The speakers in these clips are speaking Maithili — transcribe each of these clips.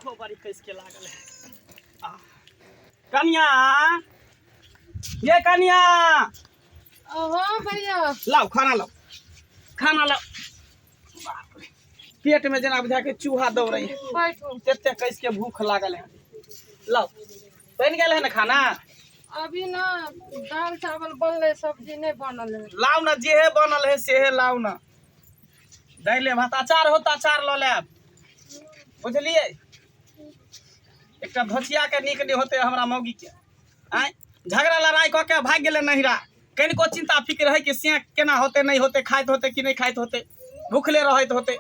भूखो बड़ी कस के लागल है। आ, कनिया, ये कनिया। हाँ भैया। लाओ खाना, लाओ खाना लाओ। बाप रे, पेट में जेना बुझा के चूहा दौड़े है। बैठू। तते कस के भूख लागल है। लाओ, बनि गेल है ना खाना? अभी ना दाल चावल बनले, सब्जी नहीं बनल है। लाओ ना, जेहे बनल है सेहे लाओ ना। दालि भात अचार हो तऽ अचार लऽ लेब, बुझलियै? एकटा धोचिया के नीक नहि होतै हमरा मौगी के। आँय, झगड़ा लड़ाइ कऽ के भागि गेलै नहिरा। कनिको चिंता फिक्र है कि से केना होतै नहि होतै, खाइत होतै कि नहि खाइत होतै, भूखले रहैत होतै।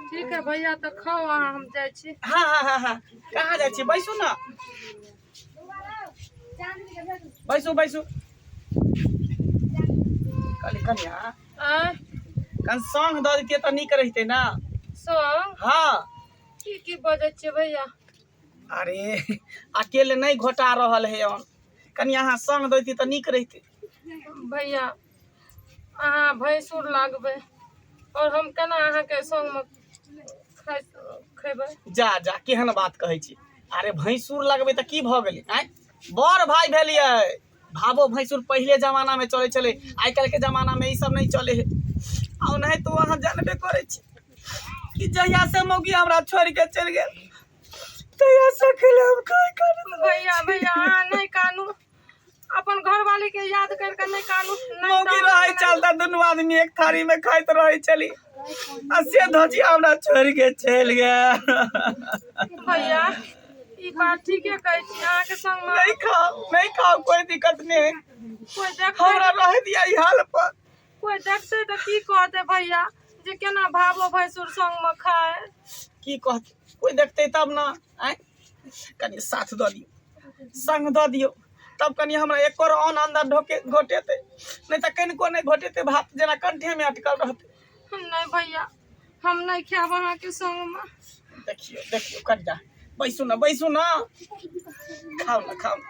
ठीक है भैया, तऽ खाउ अहाँ, हम जाइ छी। हाँ हाँ हाँ हाँ, कहाँ जाइ छी? बैसू ना, बैसू बैसू। कहली कनिया, आँय? कन सङ्ग दऽ दैतियै तऽ नीक रहितै ने। संग? हाँ। की की बजै छियै भैया? अरे, अकेले नहि घोटा रहल है अन, कनि अहाँ सङ्ग दैती तऽ नीक रहितै। भैया, अहाँ भैंसुर लागबै और हम केना अहाँके संगमे खाइ खेबै? जा जा, केहन बात कहै छी? अरे, भैंसुर लगबै तऽ की भऽ गेलै? आँय, बड़ भाय भेलियै। भावो भैंसुर पहिले जमानामे चलै छलै, आइ काल्हिके जमानामे ई सब नहि चलै है। आ ओनाहितो अहाँ जानबे करै छी कि जहिया से मौगी हमरा छोड़ि के चलि गेल, तहिया से अकेले हम खाय कर। भैया भैया, अहाँ नहि कानू, अपन घरवाली के याद करके नहि कानू, नहि। मौगी तऽ रहै चल तऽ दुनू आदमी एक थारी में खाइत रहै छली, आ से धोचिया हमरा छोड़ि के चलि गेल। भैया, ई बात ठीके कहै छी, अहाँके संगमे नहीं खाओ, नहीं खाओ, कोई दिक्कत नहीं है। कोइ देखतै हमरा रह दिया ई हाल पर। कोइ देखतै तऽ की कहतै भैया, जे केना भावो भैंसुर संगमे खाय? की कहतै? कोई देखतै तब ना। आँय, कनि साथ दऽ दियौ, संग दऽ दियौ, तब कनि हमरा एकर अन्न अन्दर ढोके घोटेतै, नहि तऽ कनिको नहि घोटेतै, भात जेना कंठेमे अटकल रहतै। नहि भैया, हम नहि खायब अहाँके संगमे। देखियौ देखियौ कनिटा बैसू ने, बैसू ने, खाउ ने, खाउ ने।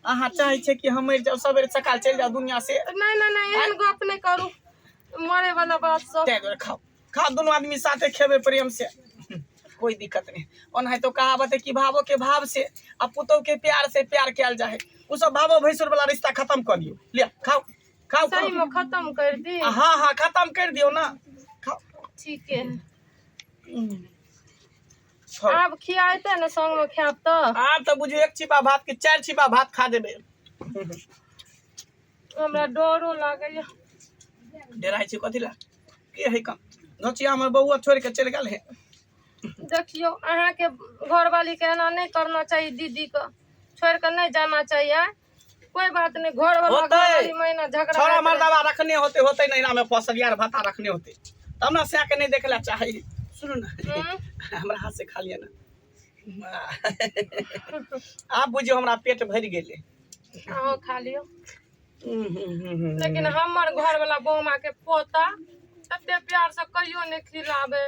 अहाँ चाहै छियै कि हम मरि जाउ, सबेरे सकाल चलि जाउ दुनिया से? नहि नहि नहि, एहन गप नहि करू, मरे वाला बात सब। ताहि दुआरे खाउ खाउ, दुनू आदमी साथे खेबै प्रेम से, कोई दिक्कत नहीं। ओनाहितो कहावत है कि भावो के भाव से आ पुतोह के प्यार से प्यार कयल जाए है। ओ सब भावो भैंसुर वाला रिश्ता खत्म कऽ दियौ। लिअ, खाउ खाउ। सही खाउ। में खत्म कर दी? हाँ हाँ, खत्म कर दियौ ना, खाउ। ठीके है। खाउ। आब खियाते ने, संगमे खायब तऽ। आब तऽ बुझियौ एक छिपा भात के चारि छिपा भात खा देबै। हमरा डरो लागैया। डराइ छी कथी लए? के है कम नोचिया, हमर बौआ छोड़ि के चलि गेल है। देखियौ, अहाँके घरवाली के एना नहि करना चाही, दीदी के छोड़ि कऽ नहि जाना चाहिए। आँय? कोई बात नहीं, घर वाला होतै। घरवाली महीना झगड़ा छोड़ा होइत रहै। मर्दाबा रखने होते होते नैना में फसल यार भाता रखने होते तब ना सै के नहीं देखे ला चाहे। सुनू ना। हमरा हाथ से खा लिया ना। आब बुझियौ हमरा पेट भरि गेलै। अहाँ खा लियौ, लेकिन हमर घर वाला बौमा के पोता एते प्यार से कहियो नहि खिलाबे।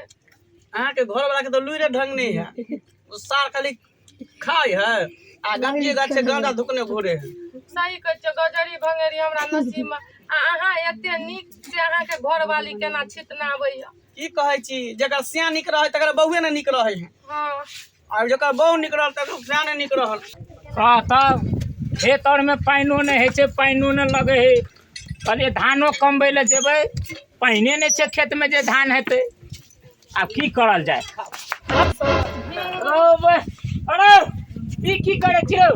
अहाँके घर वाला के तऽ लुइरे ढंग नहीं है। ओ सार खाली खाय है आ गाछे गाछे गांजा धुकने घूरे है। सही कहै छियै, गजरी भंगेरी हमरा नसीब मे। आ अहाँ एते नीक से अहाँके घरवाली केना छितनाबैया? की कहै छी, जकर सिया नीक रहै तकर बहुए ने नीक रहै है। आ जकर बहु नीक रहल तकर सिया नहि नीक रहल। हँ, तब खेत आरमे पानिओ नहि होइ छै, पानिओ नहि लगै हइ। कहलियै धानो कमबै लए जेबै, पानिए नहि छै खेतमे जे धान हेतै। आब की करल जाय? रौ बे, अरे ई की करै छी रौ?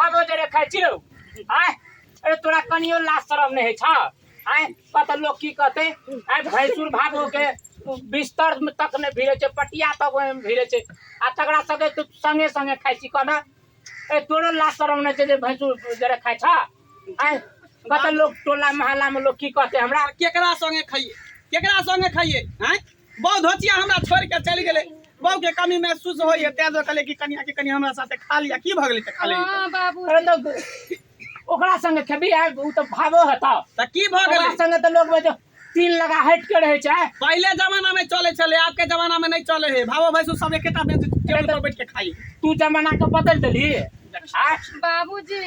आब जरे खाइ छी रौ? आँय, अरे तोरा कनियो लाज शरम नहि होइ छौ? आँय, कतऽ लोक की कहतै? आँय, भैंसुर भाबो के बिस्तर तक नहि भिड़ै छै, पटिया तक ओहिमे भिड़ै छै, आ तकरा सबके तू संगे संगे खाइ छी कोना? ए, तोरो लाज शरम नहि छै जे भैंसुर जरे खाइ छ? आँय, कतऽ लोक टोला मोहल्लामे लोक की कहतै हमरा? केकरा संगे खाइए, केकरा संगे खाइए? आँय, बहु धोचिया हमरा छोड़ि के चलि गेलै, बहु के कमी महसूस होइए, तैं दुआरे कहलियै कि कनिया के कनि हमरा साथे खा लिअ। की भऽ गेलै तऽ खा लेली? हँ बाबू। अरे, तऽ ओकरा संगे खेबी? आँय, ओ तऽ भावो हेतौ। तऽ की भऽ ओकरा गेलै? संगे तऽ लोक जे तीन लगा हटि के रहै छै। पहिले जमाना में चले छलै, आब के जमाना में नहीं चले है। भावो भैंसुर सब एकेटा बेंच टेबुल पर बैठ के खाई। तू जमाना के बदलि देलही? आँय? बाबूजी,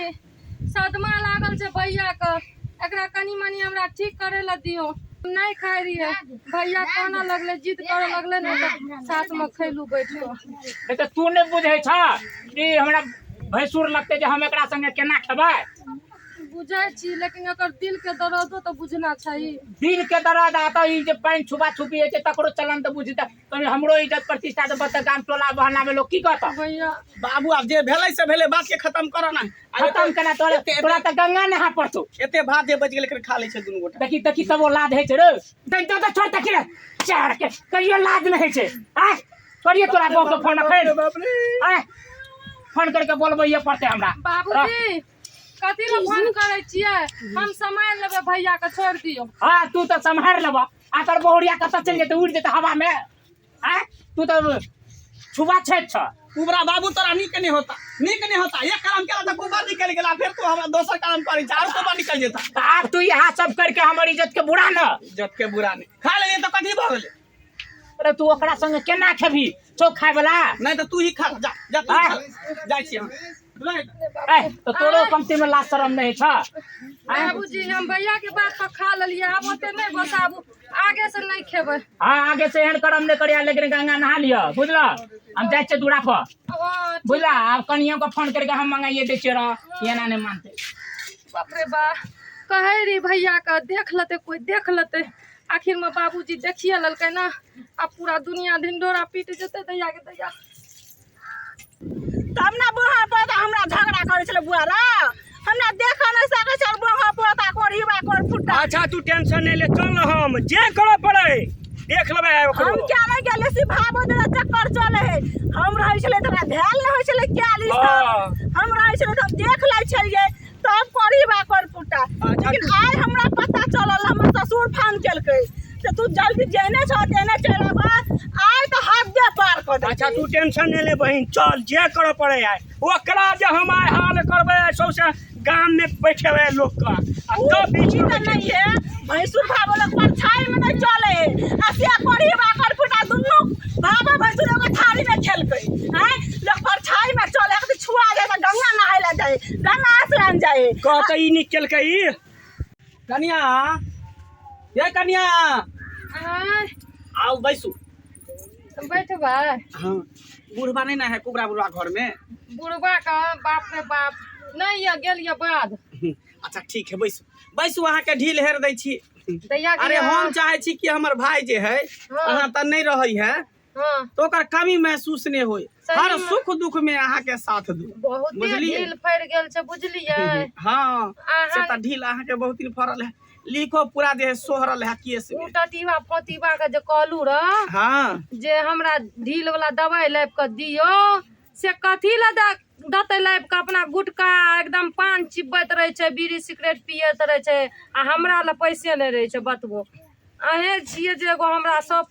सदमा लागल छै भैया के, एकरा कनि मनि हमरा ठीक करे लए दियौ। नहि खाइ रहियै, भैया कानऽ लगलै, जिद करऽ लगलै ने, तऽ साथमे खैलू बैठ कऽ। नहि तऽ तू नहि बुझै छह कि हमरा भैंसुर लगतै जे हम एकरा संगे केना खेबै? बुझै छी, लेकिन एकर दिल के दर्दो तऽ बुझना चाही। दिल के दर्द आ तऽ ई जे पानि छुबा छुबी होइ छै तकरो चलन तऽ बुझतै। कनि हमरो इज्जत प्रतिष्ठा तऽ बचतै। गाम टोला बहना में लोग की कहता? भैया बाबू, आब जे भेलै से भेलै, बात के खत्म करऽ ना। आब खत्म केना? तोरा तोरा तऽ गंगा नहा पड़तौ। एते भात जे बचि गेलै खा लै छै दुनू गोटा। देखी देखी, तब ओ लाद होइ छै रे। दे दे दे, छोड़। देखी रे, चार के कहियो लाज नहि होइ छै। आय करिए तोरा बाप के फोन एखन। आय फोन करके बोलबैये पड़तै हमरा। बाबूजी, कथी लए फोन करै छियै? हम सम्हारि लेबै भैया के, छोड़ि दियौ। हाँ, तू तऽ सम्हारि लेबह, आ तोर बहुरिया कतऽ चलि जेतै? उड़ि जेतै हवा में? आय तू तऽ छुबा छेद छ। कुबरा बाबू, तोरा नीक नहीं होता, नीक नहीं होता। एक काम केला तऽ कुबर निकलि गेला, फेर तू हमरा दोसर काम करै छ आर कुबर निकलि जेता। तऽ आब तू इएह सब करके हमर इज्जत के बुरा न। इज्जत के बुरा नहीं, खा लेलियै तऽ कथी भऽ गेलै? अरे तू ओकरा संगे केना खेबही चौ खाय वाला? नहीं तऽ तू ही खा, जा जा, तू खा ले। जाइ छी हम। ए तऽ तोरो कमती में लाज शरम नहीं छ? बाबूजी, हम भैया के बात पर खा लेलियै, आब ओते नहि बसाबू, आगे से नहि खेबै। हाँ, आगे से एहन करम नहीं करिया, लेकिन गंगा नहा लिअ, बुझल? हम जाइ छियै दूरा पर। हाँ। बुझला? आब कनियो के फोन करके हम मंगाइए दै छियै रह, एना नहि मानतै। बाप रे बा, कहै रही भैया के देख लेतै कोइ, देख लेतै। आखिर में बाबूजी देखिए लेलकै ना, आब पूरा दुनिया ढिंढोरा पीट जेतै दैया के दैया। तब ने बोहा पोता हमरा झगड़ा करै छलै। बुआ रे, हमरा देखऽ नहि सकै छै बोहा पोता कोढ़ीबा कोर फुट्टा। अच्छा, तू टेंशन नहीं ले, चल ना, हम जे करऽ पड़े देख लेबै आइ ओकरो। हम क्या नहि गेलियै से भाबो देला चक्कर चले है। हम रहै छलै तऽ हमरा भेल नहि होइ छलै क्या हाँ। हम रहै छलै तऽ हम देख लै छलियै तब कोढ़ीबा कोर फुट्टा। लेकिन आइ हमरा पता चलल, हमर ससुर फोन केलकै से तू जल्दी जेने छह तेने चलि आबह, आइ तऽ हदे पार कऽ देलकै। अच्छा, तू टेंशन नहीं ले बहिन, चल, जे करऽ पड़े आइ ओकरा जे हम आइ हाल करबै, आइ सौंसे गाम में बैठेबै लोक के आ तब बीच ई में तऽ नहीं है, भैंसुर भावो लोग परछाई में नहीं चले है। आ से कोढ़ी बाकर फुटा दुनू भावो भैंसुर एगो थाली में खेलकै। आँय लोग परछाई में चले के छुआ जाए तऽ गंगा नहाय ला जाए, गंगा स्नान जाए। कहतै ई नीक केलकै ई। कनिया, ये कनिया। आँय। आउ, बैसू। बैठबै? हाँ, बुढ़बा नहीं ना है कुबरा बुढ़बा घर में? बुढ़बा के बाप रे बाप नहीं ये गेल ये बाद। अच्छा ठीक है, बैसू बैसू, अहाँके ढील हेर दै छी। दैया के। अरे हम चाहे छी कि हमर भाई जे है, हाँ। अहाँ तऽ नहीं रहै है, हाँ, तऽ ओकर कमी महसूस नहि होय। सही हर में। सुख दुख में अहाँके साथ दू। बहुते बुझलियै? ढील फड़ि गेल छै, बुझलियै? हाँ, से अहाँ तऽ ढील अहाँके बहुत दिन फड़ल है, लिखो पूरा जे है सोहरल है केस ओ में। टटीबा पोतीबा के जे कहलू रह जे हमरा ढील वाला दवाइ लाबि कऽ दियौ, से कथी लए देतै लाबि कऽ? अपना गुटखा एकदम पान चिबैत रहै छै, बीड़ी सिगरेट पियैत रहै छै आ हमरा लए पैसे नहि रहै छै। बतबो अहें छियै जे एगो हमरा सब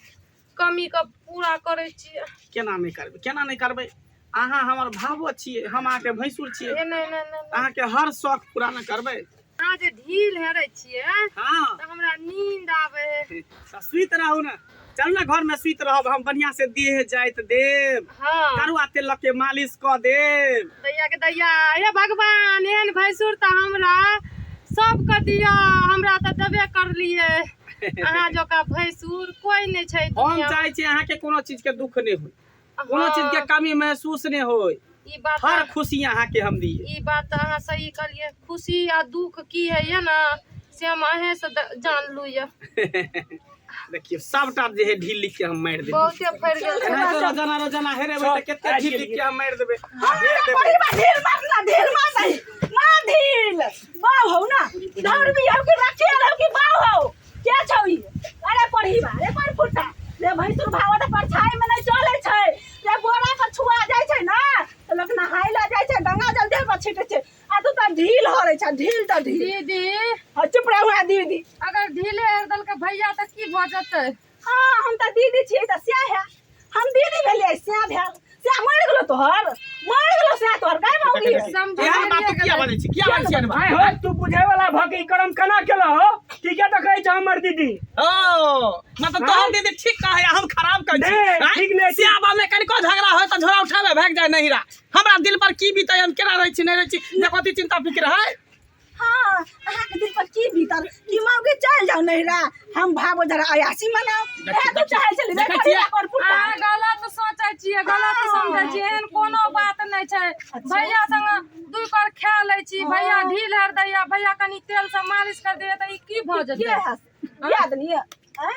कमीके पूरा करै छियै। केना नहि करबै, केना नहि करबै? अहाँ हमर भावो छियै, हम अहाँके भैंसुर छियै। ए नहि नहि नहि नहि। अहाँके हर शौक पूरा न करबै? अहाँ जे ढील हेरै छियै हाँ, तऽ हमरा नींद आबै है। तऽ सुति रहू ने, चलू ने घरमे सुति रहब, हम बढ़िआँ से देह जाइत देब। हाँ। करुआ तेल लऽ के मालिश कऽ देब। दैया के दैया, हे भगवान, एहन भैंसुर तऽ हमरा सबके दिअ, हमरा तऽ देबे करलियै। अहाँ जकाँ भैंसुर कोइ नहि छै हम दुनिया। चाहै छी अहाँके कोनो चीजके दुःख नहि होय, कोनो चीजके कमी महसूस नहि होय। ई बात हर खुशी अहाँके हम दिए। ई बात तऽ अहाँ सही कहलियै। खुशी आ दुःख की होइए ने से हम अहें से जानलू ये। देखियौ, सबटा जे है ढील लिख के हम मारि देबै। बहुते फड़ि गेल छै। एनाहिते रोजाना रोजाना हेरेबै तऽ कते ढील लिख के हम मारि देबै, हेर देबै। कोढ़ी बा ढील मारना, ढील मार नहीं मार, ढील बाव हो ना धौड़ भी हो कि रखेल हो कि बाव हो के छौ ई? अरे पढ़ी बा रे पर फुटा रे, भैंसुर भाव तऽ परछाई में नहीं चले छै रे। बोरा पर छुआ जाइ छै ना तऽ लोक नहाय ला जाइ छै, गंगा जल देह पर छिटै छै, आ तू तऽ ढील हरै छै, ढील तऽ ढील। दीदी। हाँ, चुप रहू है दीदी। अगर ढीले हेर देलकै भैया तऽ की भऽ जेतै? हाँ, हम तऽ दीदी छियै तऽ सएह है, हम दीदी भेलियै सएह भेल। सएह मरि गेलो तोहर, मरि गेलो सएह तोहर गाय मौगी। एहन बात तू किया बजै छी, किया बजै छी एहन बात? आइ हो, तू बुझे वाला भऽ के ई करम केना केलह हो? ठीके तऽ कहै छै हमर दीदी। ओ मतलब तोहर दीदी ठीक कहै आ हम खराब कहै छी? नहि, आँय? ठीक नहि छी। सियाबा में कनिको झगड़ा होय तऽ झोरा उठाबे भागि जाय नहिरा। हमरा दिल पर की बीतै, हम केना रहै छी नहि रहै छी, जे कथी चिंता फिक्र है? हाँ, अहाँके दिल पर की बीतल कि मौगी चल जाओ नैहरा, हम भाबो जरा अयासी मनाओ, इएह तो चाहै छली। देखै छियै? पर पुटा अहाँ गलत सोचै छियै, गलत समझै छियै, एहन कोनो बात नहि छै। भैया संग दुइ कर खा लै छी, भैया ढील हेर दैया, भैया कनी तेल से मालिश कर दैया, तऽ ई की भऽ के जेतै? हस याद नहीं है आँय?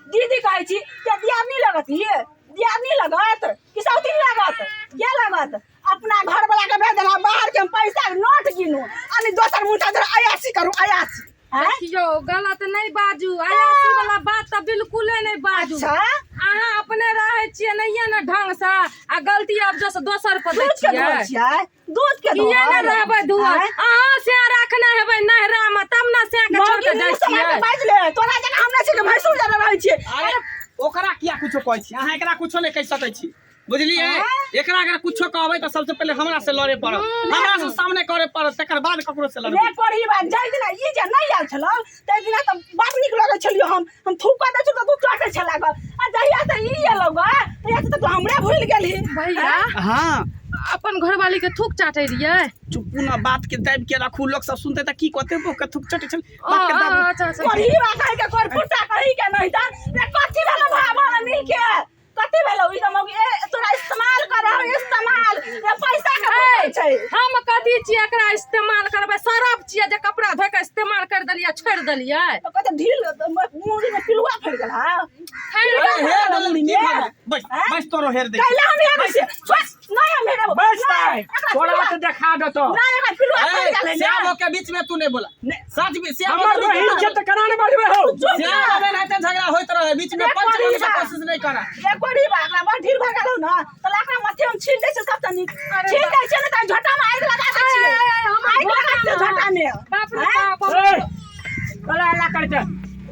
दीदी कहै छी के दियादनी लगत, ये दियादनी लगत कि सौतीन लगत, के लगत? अपना घर वाला के भेज देला बाहर के, हम पैसा के नोट गिनू आ नहीं दोसर मुँह जरा अयासी करू, अयासी। आँय? देखियौ, गलत नहि बाजू, अयासी वाला बात तऽ बिल्कुले नहि बाजू। अच्छा, अहाँ अपने रहै छियै नहिये ने ढंग से, आ गलती आब जस दोसर पर दै दूध के छियै। धोल छियै, दूध के किया ने धोल। रहबै धुअल? आँय? अहाँ से रखने हेबै नैहरा मे, तब ने से के छोड़ मौगी के जाइ मुँह समार के छियै। बाजि ले, तोरा जकाँ हम नहि छियै कि भैंसुर जरा रहै छियै। अरे ओकरा किया कुछो कहै छी अहाँ? एकरा कुछो नहि कहि सकै छी, बुझलियै? एकरा अगर कुछो कहबै तऽ सबसे पहिले हमरा से लड़े पड़त, हमरा से सामने करे पड़त, तकर बाद ककरो से लड़बै। रे कोढ़ी बात, जाहि दिना ई जे नहि आयल छलौ ताहि दिना तऽ बड़ नीक लगै छलियौ। हम थूक दै छलौ तऽ तू चटै छला गऽ, आ जहिया से ई एलौ गऽ तहिया से तऽ तू हमरे भूलि गेलही। भैया। हाँ। अपन घरवाली के थूक चाटे रहियै? चुप्पू ना, बात के दाबि के राखू, लोक सब सुनते तऽ की कहते? बोक के थुक चटे छल। ओ, बात के दाबू। अच्छा अच्छा। कोढ़ी बा कहि के, कोढ़ फुट्टा कहि के, नहि तऽ रे कथी भेलौ? भाव मिल के कथी भेलौ? ई तऽ मौगी ए तोरा इस्तेमाल कर, इस्तेमाल रे पैसा के भूखल छै। हम कथी छियै एकरा इस्तेमाल करबै? सरफ छियै जे कपड़ा धोइ के इस्तेमाल कर देलियै, छोड़ि देलियै? तऽ कहते ढील मुड़ी में पिलुआ फैल गेल हा। फैल अरे गेल। हेर देलनि, की भऽ गेल? बैस आँय? बैस, तोरो हेर दै। कैला हम हेरै छियै? छोड़, नहि हम हेरब। बस नहि, ताई एकरा तोरा पिलुआ- तऽ देखा देतो। नहि, एकरा पिलुआ फैल गेल है। श्याम के बीच में तू नहीं बोला, सच भी श्याम हमर के बीच बहिन में छै तऽ केना ने बजबै हौ? श्याम हमे नहीं झगड़ा होइत रहे, बीच में रे पंच कोढ़ी बनके बा। कोशिश नहीं करा। रे कोढ़ी बा, एकरा बड़ ढील भऽ गेल हौ ने, तऽ एकरा माथे हम छील दै छियै, सबसँ नीक छील दै छियै ने, तऽ झोटा में आगि लगा दै छियै। आय, आय, आय, हमर आगि लगा दै छियै झोटा झोटा में। बाप रे आँय? बाप। ए, तोरा हल्ला करै छै।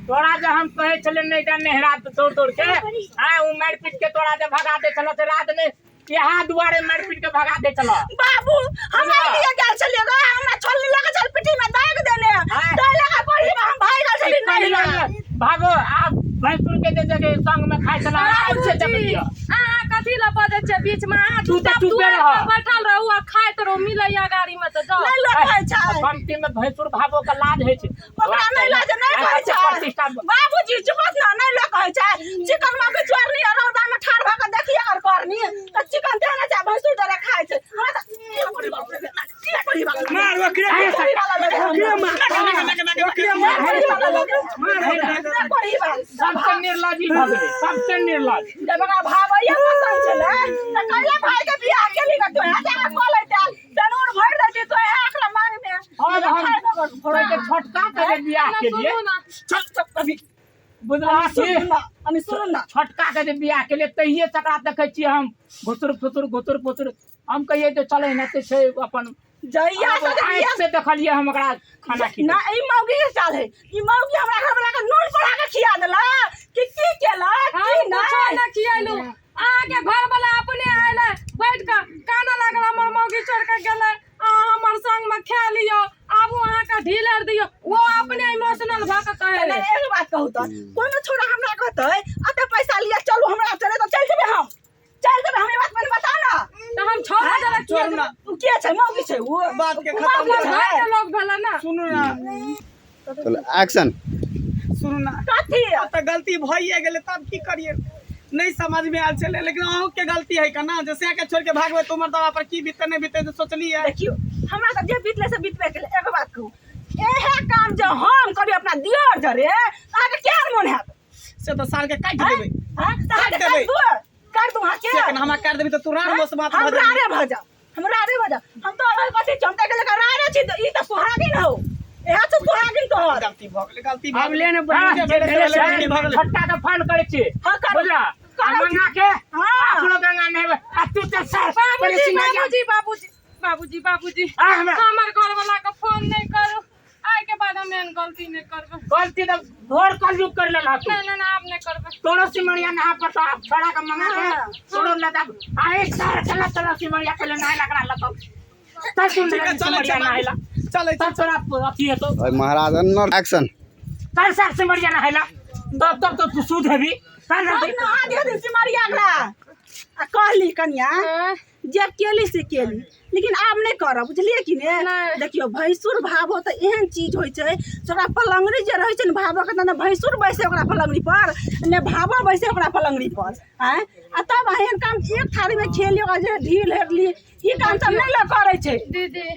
तोरा जे हम कहै छलियै नहि जा नहिरा, तऽ दौड़ दौड़ के आँ ओ मारि पीट के तोरा जे भगा दै छलौ, से रात मे इएह दुआरे मारि पीट के भगा दै छलौ। बाबू, हम बुझलऽ? आइ गेल छलियै गे, हमरा छोलनी लऽ के चल पिट्ठी में दागि देने। आँय? ताहि लऽ कऽ कोढ़ी बा हम भागि गेल छलियै नहिरा। भागो आब, भैंसुर के जे जगह संग में खाइ छला आब से बाबूजी, देखलियो। अहाँ कथी लए बजै छियै बीच मे? अहाँ तू तऽ चुपचाप चुपे दुआर रह। पर बैठल रहू आ खाइत रहू, मिलैया गाड़ी मे तऽ जाउ। नहि लोक कहै छै। कमती में भैंसुर भागो के लाज होइ छै। ओकरा नहि लाज नहि कहै छै। प्रतिष्ठा। बाबूजी, चुप ना, नहि लोक कहै छै। चिकन मौगी चोरनी आ रौदा में ठाढ़ भऽ कऽ देखी अगर करनी तऽ चिकन तेहने छै, भैंसुर जरे खाइ छै। हमरा तऽ की कोढ़ी बाप रे, की कोढ़ी बाप रे। मार ओकरे। कोढ़ी वाला लगे ओकरे हमरा। मार, ओकरे रे मार। कोढ़ी वाला लगे। मार ओकरे। रे कोढ़ी वाला। सबसे निर्लज ई भऽ गेलै, सबसे निर्लज। जब ओकरा भावैया पसन्द छलै तऽ कैला भाई के बियाह केली गऽ? तोहे जगह कऽ लैते, जरूर भरि दैती तोहे एकरा मांग में। और हम तोरा के छोटका के जे बियाह ना, के लिए सुनू ना। चल चल अभी। बुझलह की? सुनू ना, अभी सुनू ना। छोटका के जे बियाह के लिए तहिये तकरा देखै छियै हम घुसुर फुसुर घुसुर फुसुर। हम कहियै जे चलै ने तऽ छै अपन जहिया से जे आँखि बियाह से देखलियै हम ओकरा खाना खिबै। ना, ई मौगी के चाल है। ई मौगी हमरा घर वाला के नून पढ़ा के खिया देलक कि की केलक हम की कुछो नहि? नहि खियेलू। अहाँके घर वाला अपने आयल बैठ कऽ कानऽ लागल, हमर मौगी छोड़ कऽ गेलै, अहाँ हमर संग मे खा लियौ, आबू अहाँके ढील दियौ। ओ अपने इमोशनल भऽ कऽ कहै नहि, रहै। एगो बात कहू तऽ कोनो छोरा हमरा कहतै अते पैसा लिअ, चलू हमरा चले, तऽ चलि जेबै हम, चलि जेबै हम। ई बात पहिले बता ना। तऽ हम छोड़ा देलक किया? छोड़ू ना। उ के छै? मौगी छै उ? बात के उ खत्म मौगी अपन छै? घर के लोग भेलै ना। सुनू ना। चलो, एक्शन। सुनू ना। कथी? अब तऽ गलती भइए गेलै, तब की करिए? नहीं समझ में आयल छलै, लेकिन अहूँ के गलती है केना जे से के छोड़ के भागबै, तऽ उमर दवा पर की बीतै नहि बीतै से सोचलियै? देखियौ, हमरा तऽ जे बीतलै से बीतबे केलै। एगो बात कहू, एहे काम जे हम करी अपना दियर जरे, अहाँके केहन मोन हैत? से तऽ साल के काटि देबै। हाँ? तऽ अहाँके काटि देबै। काटि दू, काटि दू अहाँके। से केना हमरा काटि देबै तऽ तू राड़ मोस बात हम भऽ जेबही। रारे भऽ जाउ, हम रारे भऽ जाउ। हम तऽ अगर कथी छी? हम तऽ एके रारे छी। तऽ ई तऽ सुहागिन हौ, इएह तऽ सुहागिन तोहर। गलती भऽ गेलै, गलती भऽ आब गेलै। ले ने बहिन। जे भेलै से भेलै, गलती भऽ गेलै। छोटका के फोन करै छी। हाँ, करू। बुझला? आ करू। मंगा के हाँ। अपनो गंगा नहेबै आ तू तऽ सर बाबूजी, बाबूजी, बाबूजी, बाबूजी, बाबूजी। आ हमरा हमर घर वाला के फोन नहि करू। आइ के बाद हम एहन गलती नहि करबै। गलती तऽ घोर कलयुग कर लेलह तू। नहि नहि नहि, आब नहि करबै। तोरो सिमरिया नहा पड़तो। आब छोड़ा के मंगा के तोरो लगा आ एक सर चला चला सिमरिया पहले नहाय लगरा लगो तब सुन। ठीक है, चलै सिमरिया छै। नहायला चलै तब तोरा अथी हेतौ। ओए महाराज, अन्नर, एक्शन। चल सर सिमरिया नहायला, तब तब तो तू शुद्ध हेबी। चल हम जल्दी। नहा दिअ दिन सिमरिया एकरा। आ कहली कनिया। आँय। जे केली से केली, लेकिन आब नहि करब, बुझलियै कि ने? नहि। देखियौ, भैंसुर भावो तऽ एहन चीज होइ छै से ओकरा पलङ्गड़ी जे रहै छै ने भावोके, तऽ ने भैंसुर बैसै ओकरा पलङ्गड़ी पर, ने भावो बैसै ओकरा पलङ्गड़ी पर। आँय, आ तब एहन काम एक थारीमे खेली, ओकरा जे ढील हेरली, ई काम सब नहि लोक करै छै। दीदी,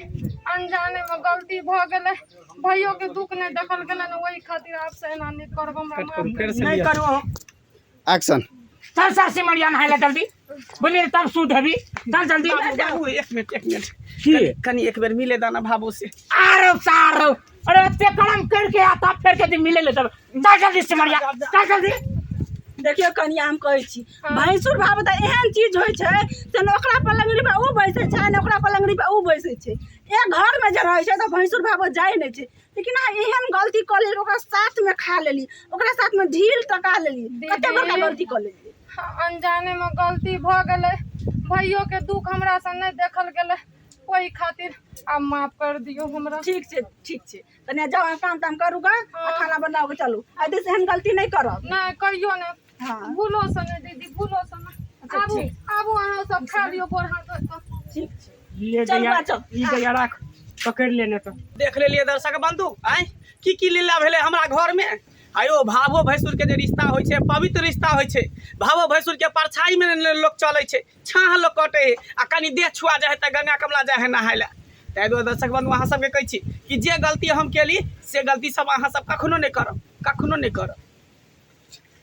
अनजाने में गलती भऽ गेलै, भैयो के दुख नहि देखल गेलै ने, ओहि खातिर आब से एना नहि करब, हमरा माफ करू, फेर से नहि लिअ। करू अहाँ। एक्शन। चल सर, सिमरिया नहाय ला जल्दी, बुझलियै? तब शुद्ध हेबी, चल जल्दी। बाबू, बाबू, एक मिनट, एक मिनट। की? कनि एक बेर मिले दाना भाबो से। आरो सारो, अरे एते करम करके आता, फेर के दिन मिले ले तब। चल जल्दी सिमरिया, चल जल्दी। देखियौ कनिया, हम कहै छी, भैंसुर भाव तऽ एहन चीज होइ छै से ने ओकरा पलङ्गड़ी पर ओ बैसै छै, ने ओकरा पलङ्गड़ी पर ओ बैसै छै। एक घरमे जे रहै छै तऽ भैंसुर भाव जाइ नहि छै, लेकिन अहाँ एहन गलती कऽ लेली, ओकरा साथमे खा लेली, ओकरा साथमे ढील टका लेली, कते बड़का गलती कऽ लेली। अनजाने में गलती भऽ गेलै, भैयो के दुख हमरा से नहि देखल गेलै, ओहि खातिर आब माफ कर दियौ हमरा। ठीक छै, ठीक छै कनिया, जाउ अहाँ काम ताम करू गा आ खाना बनाउ गे, चलू। एहि से एहन गलती नहि करब। नहि, कहियो नहि। हँ। भूलो से नहि दीदी, भूलो से नहि। अच्छा, आबू। ठीक। आबू, अहाँ सब खा लियौ गोर हाथ धोइ कऽ। ठीक छै। ले। चल गैया। बा, चल। ई गैया राख, पकड़ि लेने तऽ। देख लेलियै दर्शक बंधु, आँय, की की लीला भेलै हमरा घरमे। आयो, भावो भैंसुर के जे रिश्ता होइ छै, पवित्र रिश्ता होइ छै। भावो भैंसुर के परछाई मे ने लोक चलै छै, छाँह लोक कटै है, आ कनि देह छुआ जाइ है तऽ गंगा कमला जाइ है नहाय लए। ताहि दुआरे दर्शक बंधु, अहाँ सबके कहै छी कि जे गलती हम केली से गलती सब अहाँ सब कखनो नहि करब, कखनो नहि करब।